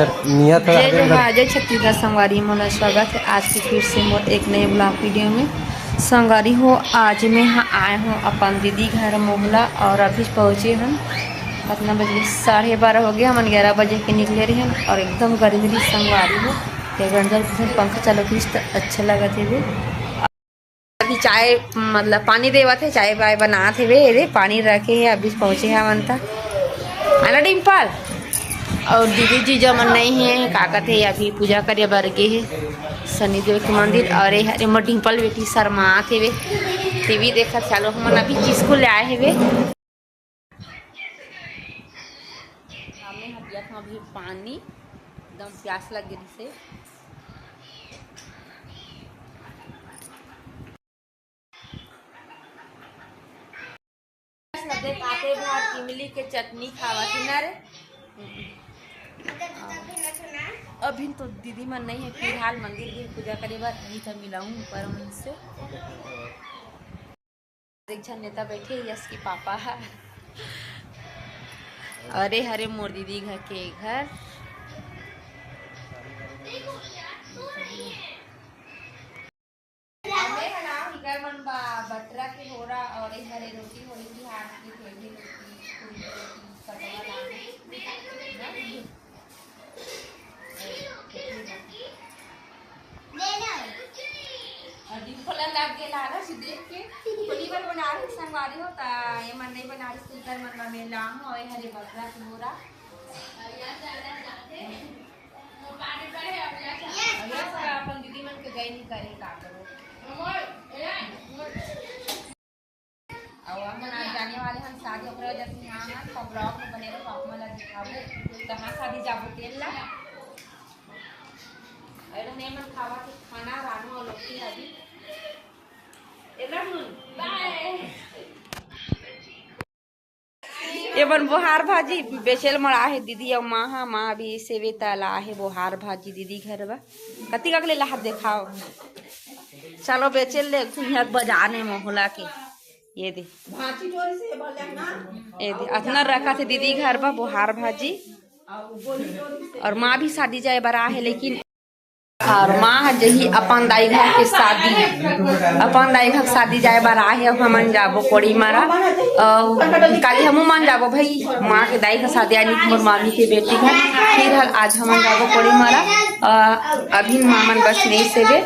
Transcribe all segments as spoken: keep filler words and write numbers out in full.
नियत है जय आगे जोहार, जय छत्तीसगढ़ संगवारी मन, स्वागत है आज की फिर से मोर एक नए ब्लॉग वीडियो में। संगवारी हो, आज मैं हा आए हूँ अपन दीदी घर मोहला और अभी पहुँचे हम। कितना बजे? साढ़े बारह हो गया, हमन ग्यारह बजे के निकले रहे हम और एकदम गर्मी रही संगवारी हो। एक अंदर पंखा चालू की तो अच्छा लगा थे भी। अभी चाय, मतलब, पानी देवत हे, चाय वाय बनात हेवे। एदे, पानी रखे हे, अभी पहुँचे हे हमन त। आना, डिम्पल। और दीदी जीजा मन नहीं हे, का कथे, अभी पूजा करे बर गे हे शनिदेव के मंदिर। और ये हरे मोर डिम्पल बेटी शर्मात हेवे, टीवी देखत। चलो, हमन अभी किसको ले आए हेवे। सामने हटिया था अभी पानी, एकदम प्यास लग गई से। सदे पाते भात इमली के चटनी खावा थी ना रे। अभी तो दीदी मन नहीं है, फिलहाल मंदिर गए पूजा करे बर, नहीं तो मिलाऊं ऊपर मन से। एक झन नेता बैठे, यश के पापा ह। अरे हरे मोर दीदी घर के घर। हमें हना इकर मन बा बटरा के होरा और ए हरे रोटी होली की हाथ की थेली रोटी, पूरी रोटी, कटवा लाना। अजीब खोला लग गेल आलस देख के। थोड़ी बार बना रही संगवारी हो ता, ये मन नहीं बना रही, स्पीकर मन में लाम हो, ए हरे बटरा के होरा। अभी ऐसा अपन दीदी मन के गई नहीं करे का करो। और हमन आज जाने वाले हन शादी, ओकरे वजह से यहाँ हन। तो ब्लॉग में बने रहो, आप मन ला दिखाबो कहाँ शादी जाबो तेल ला। अरे नहीं मन खावा के खाना रानू और लोग की अभी। एला मन बाय। एमन बोहार भाजी बेचेल मड़ा हे दीदी अउ माँ हा, माँ अभी सेवे तला हे बोहार भाजी दीदी घर बा। कति अगले लाहत देखाओ। चलो बेचेल ले घुमिया बाजार में मोहला के। ये दे। भाजी टोरी से भले ना। ये दे, अतना रखा थे दीदी घर बा बोहार भाजी। और माँ भी शादी जाए बर आ हे, लेकिन और माँ ह जही अपन दाई घर के शादी, अपन दाई घर के शादी जाए बर आए हे, हमन जाबो कोड़ी मारा। अउ काली हमू मन जाबो भाई, माँ के दाई घर शादी आनी मोर मामी के बेटी घर। फिर हल आज हमन जाबो कोड़ी मारा। अ, अभी माँ मन बस नहीं सेवे।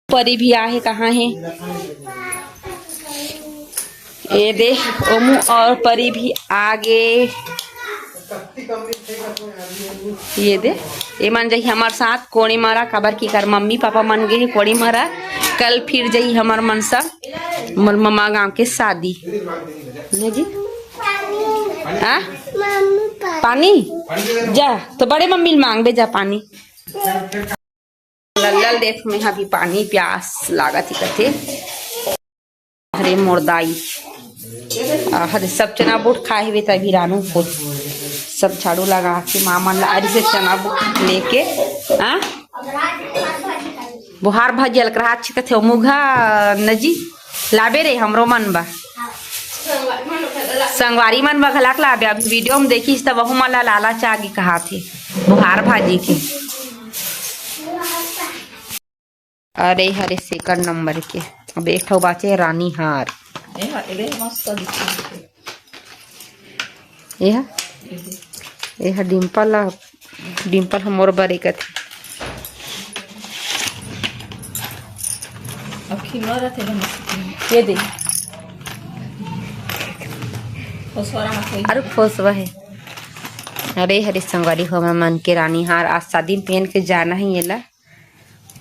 परी भी आहे, कहाँ हे? ये दे, ओमू और परी भी आगे। ये दे, ये मन जाही हमर साथ कोड़ी मारा, काबर की कर मम्मी पापा मन गे हे कोड़ी मारा। कल फिर जाही हमर मन सब, मोर ममा गांव के शादी। नहीं जी? हाँ? पानी? जा, तो बड़े मम्मी ल मांगबे जा पानी। लल्लल देख, मैं अभी पानी प्यास लागत ही कथे। अरे मोर दाई, अरे सब चना बूट खाए हुए तभी रानू को सब झाड़ू लगा के मामा ला अरी से चना बूट लेके, हाँ, बोहार भाजी अलकरहा अच्छी कथे मुघा नजी लाबे रे हमरो मन बा। संगवारी मन बा घलाक लाबे। अभी वीडियो में देखिस तब वहू मन ला लालच आगे कहा थे बोहार भाजी के। अरे हरे सेकंड नंबर के। अब एक ठो बाचे रानी हार। ए हा, ए दे मस्त दिखथे। ए हा, ए हा डिम्पल ला, डिम्पल ह मोर बर एकत। अब खिलवा रथे बने। ये दे। खोसवा रहा कोई। अरे खोसवा है। अरे हरे संगवारी हो, मैं मन के रानी हार आज शादी में पहन के जाना है ये ला।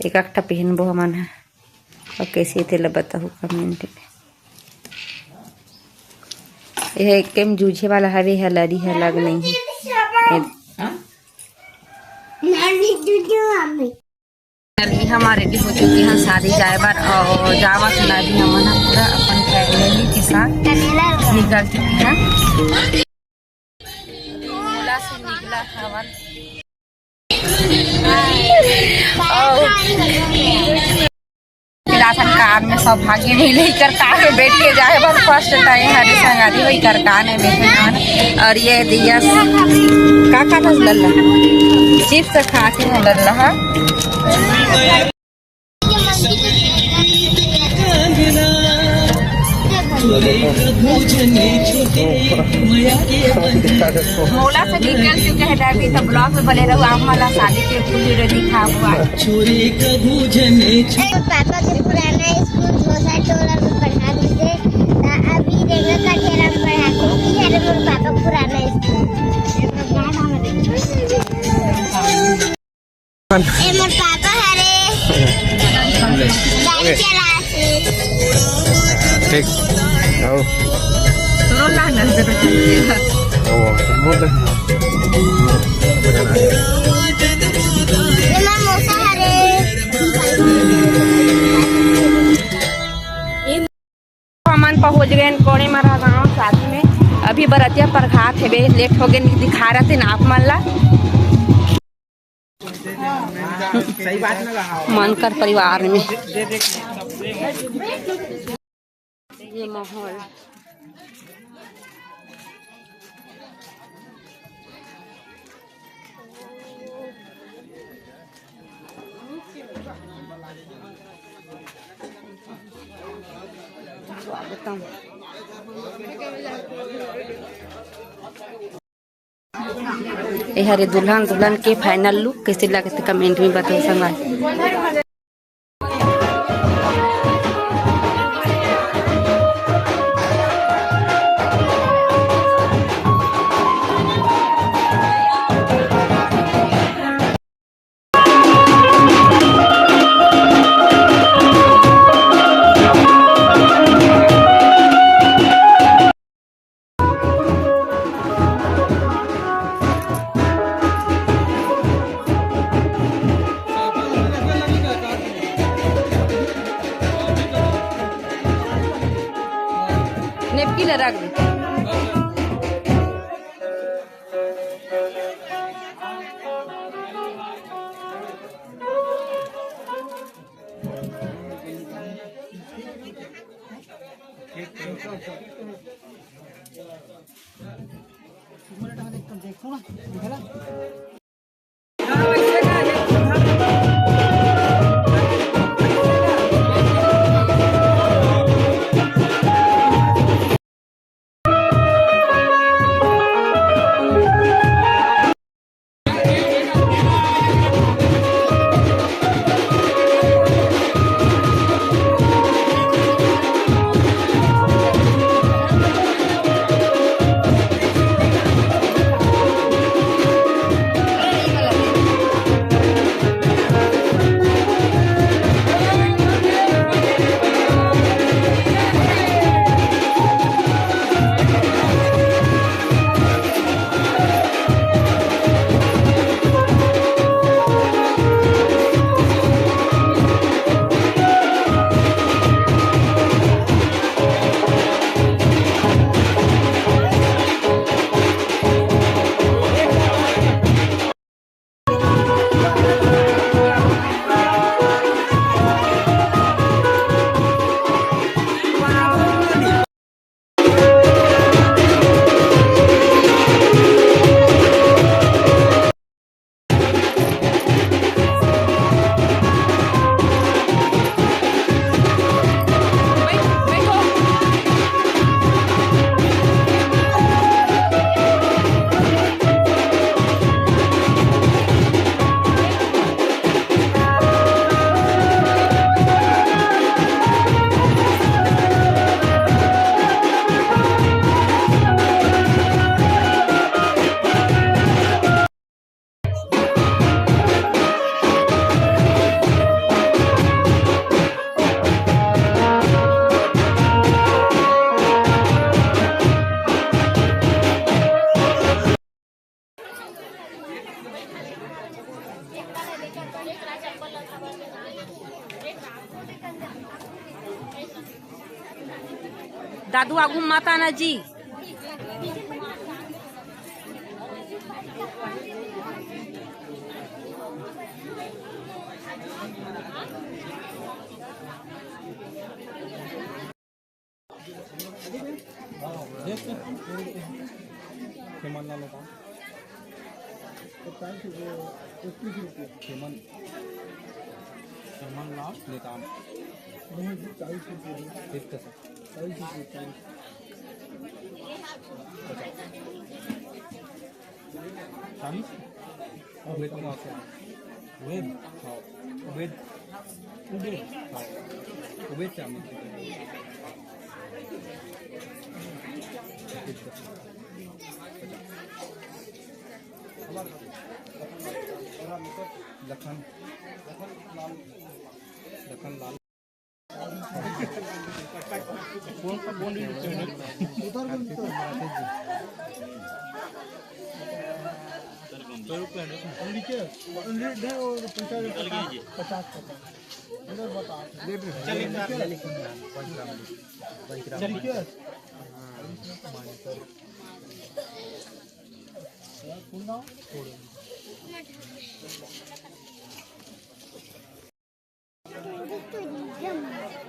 एक एकटा पहनबो हमन ह। और कैसे तेला बताहू कमेंट में। ये एकदम जूझे वाला हवे, हलरी ह लग नहीं है। अभी हमारे भी हो चुकी है शादी जाए बर और जावत ना भी हमन ह पूरा अपन फैमिली के साथ निकल चुकी है। मोला से निकला था वन। असन कार में सौभाग्य मिले, एकर कार में बैठ के जाए बर फर्स्ट टाइम हरे संगारी हो, एकर कार में बैठे हन। और ये दिया का का रस लल्ला, चिप्स खाते हैं लल्ला, हाँ। मोला से निकल चुके हैं डैडी, तो ब्लॉग में बने रहो, आप मला शादी के फुल वीडियो दिखा हुआ। छोरी कभू जने छो- पापा के पुराना स्कूल धोसा टोला में पढ़ा दीजिए, ता अभी रेंगा का ठेला में पढ़ा दीजिए। अरे मोर पापा पुराना स्कूल। ए मोर पापा हरे गाड़ी चलाथे। ठीक। आओ। तोरो ला ना। ओ, बोल दे। ए मोर मौसा हरे। हमन पहुंच गए कोड़े मरा गांव शादी में। अभी बरतिया परघात हेबे, लेट हो गए, दिखा रहे थे ना आप मन ला। सही बात ना कहा। मनकर परिवार में ये माहौल। स्वागतम। ए हरे दुल्हन, दुल्हन के फाइनल लुक। कैसे लगे थे कमेंट में बताओ संगवारी। नेपकिन ला रख दे। दादू आगू माता ना जी। देख, खेमन लाल नेताम। खेमन, खेमन लाल नेताम। ठीक है सर। चालीस? उबेद कौन आता है? उबेद? हाँ। उबेद? उबेद? हाँ। उबेद चालीस। लखन, लखन लाल।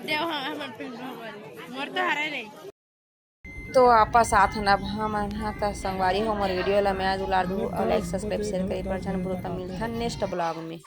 देव, हाँ, हमर पिंडो वाली। मोर तो हरे नहीं। तो आपा साथ न अब हमन ह त संगवारी हो, मोर वीडियो ला मैं दुलार दू और लाइक सब्सक्राइब शेयर करे पर झन भूलू। त मिलथन नेक्स्ट ब्लॉग में।